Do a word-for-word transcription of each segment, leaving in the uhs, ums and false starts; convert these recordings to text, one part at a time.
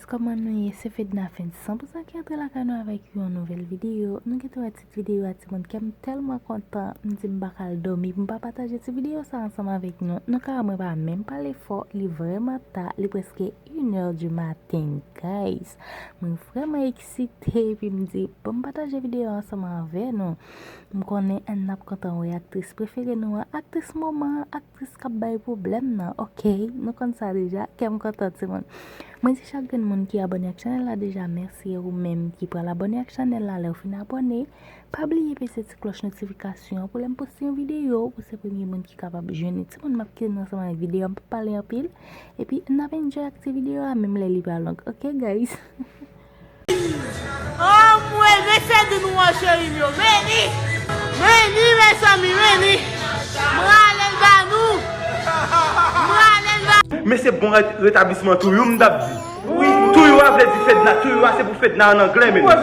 Kòman nou ye? Se Fedna Fenty san pou san ki antre lakay nou avèk yon nouvèl videyo. Nou gentan wè tit videyo a, timoun, kè m tèlman kontan, m di m pa ka al dòmi pou m pa pataje ti videyo sa ansanm avèk nou. Nou ka wè mwen pa menm pale fò, li vrèman ta, li prèske inè di maten, guys. Mwen vrèman eksite, epi m di, bon, m pataje videyo ansanm avè nou. M konnen n ap kontan wè aktris prefere nou an, aktris moman an, aktris k ap bay pwoblèm nan, oke? Nou konn sa deja, kè m kontan, timoun. Mwen di chak grenn moun ki abòne ak chanèl la deja, mèsi, e ou menm ki pral abòne ak chanèl la, lè w fin abòne, pa bliye peze ti klòch notifikasyon an pou lè m poste yon videyo, pou se premye moun ki kapab jwenn li. Timoun, m ap kite nou ansanm avèk videyo a, m p ap pale anpil, epi n ap enjoy ak ti videyo a, menm lè li pa long, oke, guys? Anmwey, men fè di nou an, cheri m yo. Men li! Men li, mezanmi, men li! M rale l ba nou! M rale l ba nou! Men se bon re-, retablisman Touyou m t ap di. Wi, Touyou a vle di Fedna. Touyou a se pou Fedna an anglè, men. Pull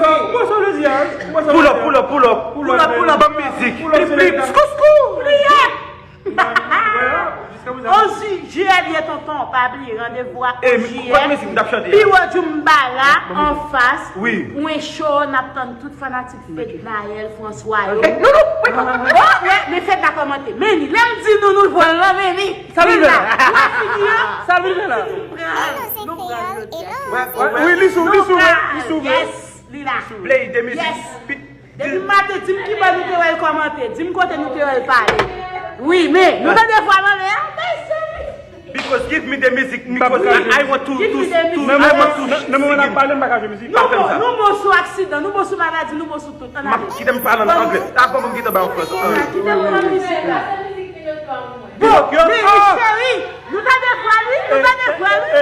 up, pull up, pull up. Pull up, pull up. Ban m mizik. Plip, plip, skou, skou. Onz jiyè li ye, tonton, pa bliye, randevou a onz jiyè. Pi wo Djoumbala anfas, pou en show, n ap tann tout fanatik Fednaelle François yo. Oh, wè, men Fedna kòmante. Men li, lè m di nou, nou pran l lan, men li. Sa l vin fè la? Sa l vin fè la? Nou pran l, nou pran l. Wi, li sou, li sou, li sou. Yes, li la. Play de mizik. Depi maten, di m ki bò nou te wè l kòmante, di m kote nou te wè l pale. Wi, men, nou tande vwa nan men an, mezanmi. Because give me the music, because I, I want to, to, to, I want to sing it. Nan moman n ap pale, m pa ka jwe mizik. Nou bon, nou bon sou aksidan, nou bon sou maladi, nou bon sou tout. Ann ale. Kite m pale an anglè. Avan m kite bay an fransè. Kite m pran mizik la. Bon, men cheri, nou tande vwa li, nou tande vwa li.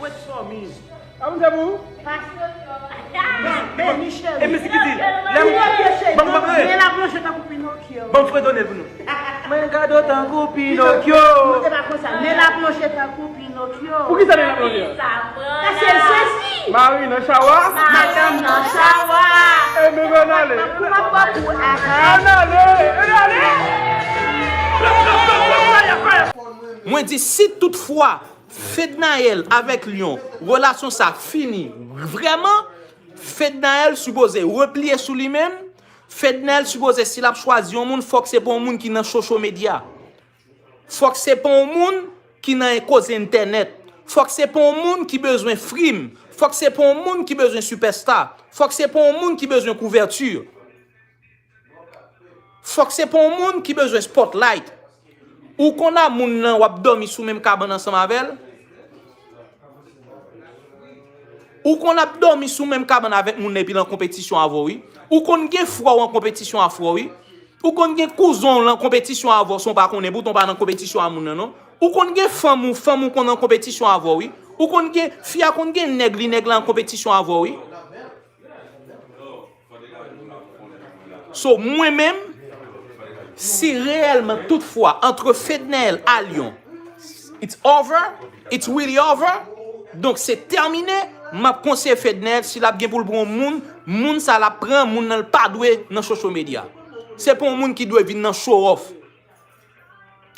Wait for me. A, m fè pou ou? Men, men, Michel. E mizik ki di, lè m, ban m, ban m, men l ap lonje tankou Pinokyo. Ban m fredone pou nou. Mwen gade w tankou Pinokyo. Nou te pa konn sa. Men l ap lonje tankou Pinokyo. Poukisa men l ap lonje? Paske l sezi. Mari nan chawa. Madanm nan chawa. E men ann ale. Ou pa pran kou a. Ann ale, ann ale. Mwen di, si toutfwa Fednaelle avèk Lion, relasyon sa fini vrèman, Fednaelle sipoze repliye sou li menm. Fednaelle sipoze, si l ap chwazi yon moun, fòk se pa yon moun ki nan social media. Fòk se pa yon moun ki nan koze entènèt. Fòk se pa yon moun ki bezwen fame. Fòk se pa yon moun ki bezwen sipèsta. Fòk se pa yon moun ki bezwen kouvèti. Fòk se pa yon moun ki bezwen spotlight. Ou konn a moun nan w ap dòmi sou menm kabann ansanm avè l? Ou konn ap dòmi sou menm kabann avèk moun nan epi l an konpetisyon avè w, wi. Ou konn gen frè w an konpetisyon a frè w, wi. Ou konn gen kouzen w l an konpetisyon avè w san w pa konnen, poutan w pa nan konpetisyon a moun nan, non. Ou konn gen fanm ou, fanm ou konn an konpetisyon avè w, wi. Ou konn gen, fi a konn gen nèg li, nèg la an konpetisyon avè w, wi. So, mwen menm, si reyèlman, toutfwa, antre Fednaelle a Lion, it's over, it's really over, donk se tèmine, m ap konseye Fednaelle, si l ap gen pou l pran yon moun, moun sa l ap pran, moun nan l pa dwe nan social media. Se pa yon moun ki dwe vin nan show off.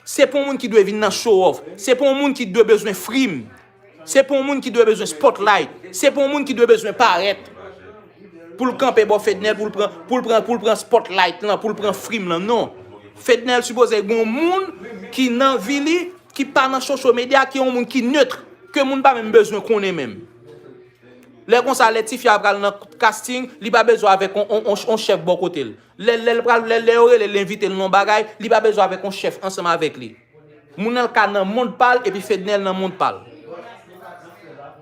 Se pa yon moun ki dwe vin nan show off. Se pa yon moun ki dwe bezwen fame. Se pa yon moun ki dwe bezwen spotlight. Se pa yon moun ki dwe bezwen parèt. Pou l kanpe bò Fednaelle, pou l pran, pou l pran, pou l pran spotlight lan, pou l pran fame lan, non. Fednaelle sipoze gen yon moun ki nan vi li, ki pa nan social media, ki yon moun ki neutre, ke moun pa menm bezwen konnen menm. Lè konsa, lè tifi a pral nan casting, li pa bezwen avèk on, on, on, on chèf bò kote l. Lè, lè l pral, lè, lè yo rele l, envite l nan yon bagay, li pa bezwen avèk yon chèf ansanm avèk li. Moun nan ka nan mond pa l, epi Fednaelle nan mond pa l.